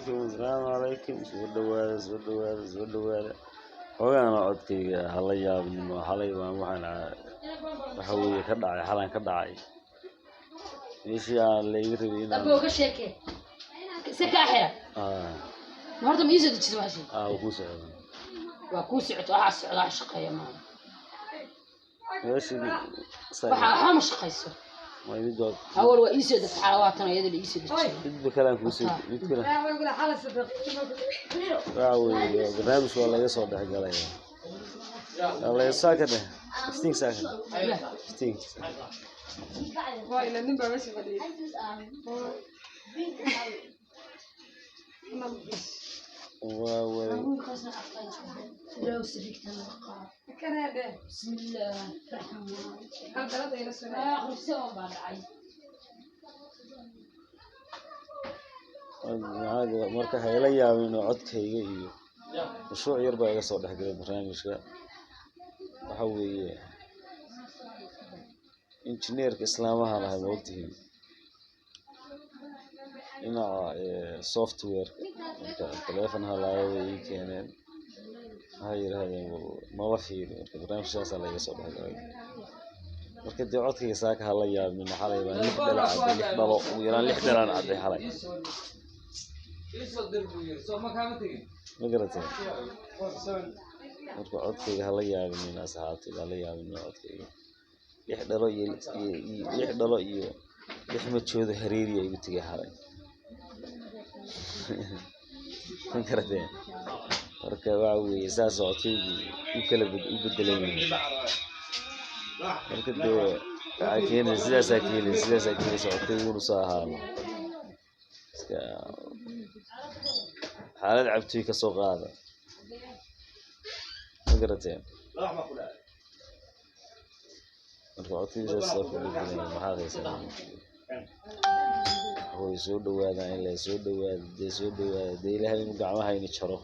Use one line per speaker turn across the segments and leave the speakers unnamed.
Calaykum, asalaamu calaykum. Soo dhawaada, soo dhawaada, soo dhawaada. Xogaana codkayga hala yaabnimo. Xalay baan waxaan waxa weeye ka dhacay, xalaan ka dhacay meeshii aan layga rabay inaan
Aboo, ka sheekee si kaa xira. Ma horta ma ii soo dejisay waxaasi?
Aa, wuu kuu socdaa.
Waa kuu socoto, waxaa socda wax shaqeeya maaha.
Meeshii
Waxa waxba ma shaqayso.
Waa mid waa
Awal waa ii soo degtay, xala waatan iyada la ii soo dejiyay.
Midba kalaan kuusoo, mid kale waxa weeye barnaamij waa laga soo dhex galay. Waa laga saa ka dheh iftiinka, saa ka dheh iftiinka.
Waa ila nin baa meesha fadhiyay.
Waa way.
Kareedhe.
Bismillaah raxmaan.
Hal dalad ayla soo.
Akhriso baa dhacay.
Maxaa jira marka hayla yaabin oo codkayga iyo mashruuc yar baa iga soo dhex galay barnaamijka. Waxa weeye injineerka islaamaha lahay, ma ogtihiin, dhinaca software. Marka taleefon halaaya bay ii keeneen, waxay yidhaahdeen bal nala fiiri. Marka barnaamij saasaa laiga soo dhex galay. Marka dee codkayga saaka hala yaabin. Xalay baan lix dhala cabbay, lix dhalo, ugu yaraan lix dhalaan cabbay xalay, ma garatay? Marka codkayga hala yaabinin, asxaabtayda, hala yaabinin codkayga. Lix dhalo iyo lix dhalo iyo lix majoodo hareeriya igu tegay xalay, ma garateen? Marka waxa weeye saas oo codkaygu u kala u bedelan yihiin. Marka dee waxaa keenaysa, sidaasaa keenaysa, sidaasaa keenaysa codkaygu inuu soo ahaado iska xaalad cabtoy ka soo qaada, ma garateen? Marka codkaygu saas ku bedelan. Maxaad haysaa? Hooy, soo dhawaada, in la soo dhawaada dee, soo dhawaada dee. Ilaahay inuu gacmahayni jaro,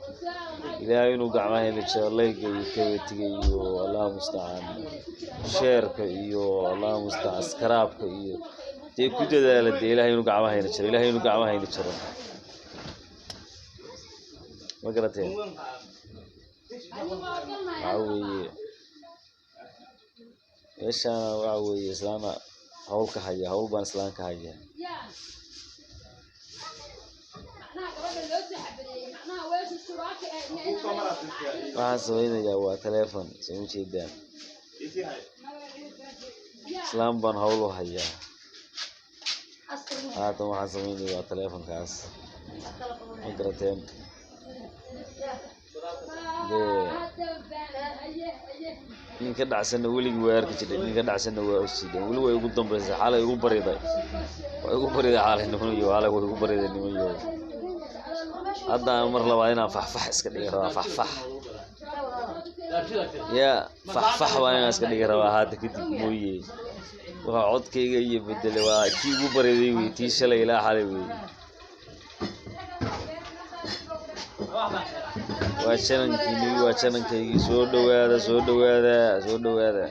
Ilaahay inuu gacmahayni jaro. Layga iyo kabatiga iyo Allahu mustacaan, sheerka iyo Allahu mustacaan, iskaraabka iyo dee ku dadaala dee. Ilaahay inuu gacmahayni jaro, Ilaahay inuu gacmahayni jaro, ma garateen? Waxa weeye meeshaana waxa weeye islaana hawl ka haya, hawl baan islaan ka haya. Waxaan samaynayaa waa taleefon, soo ma jeedaan? Islaan baan hawl u hayaa haatan. Waxaan samaynaya waa taleefonkaas, ma garateen? Dee nin ka dhacsanna weligii waa arki jiray, nin ka dhacsanna waa ogsideen. Weli way igu dambaysay, xalay igu bariday, waa igu bariday xalay, niman iyo xalay way igu bariday, niman iyo. Haddaan mar labaad inaan faxfax iska dhigi rabaa, faxfax yaa faxfax baan inaan iska dhigi rabaa hadda kadib mooye. Waxaa codkayga iyo bedelay waa kii igu bariday wey, tii shalay ilaa xalay wey. Waa janankiinii, waa janankaygii. Soo dhawaada, soo dhawaada, soo dhawaada.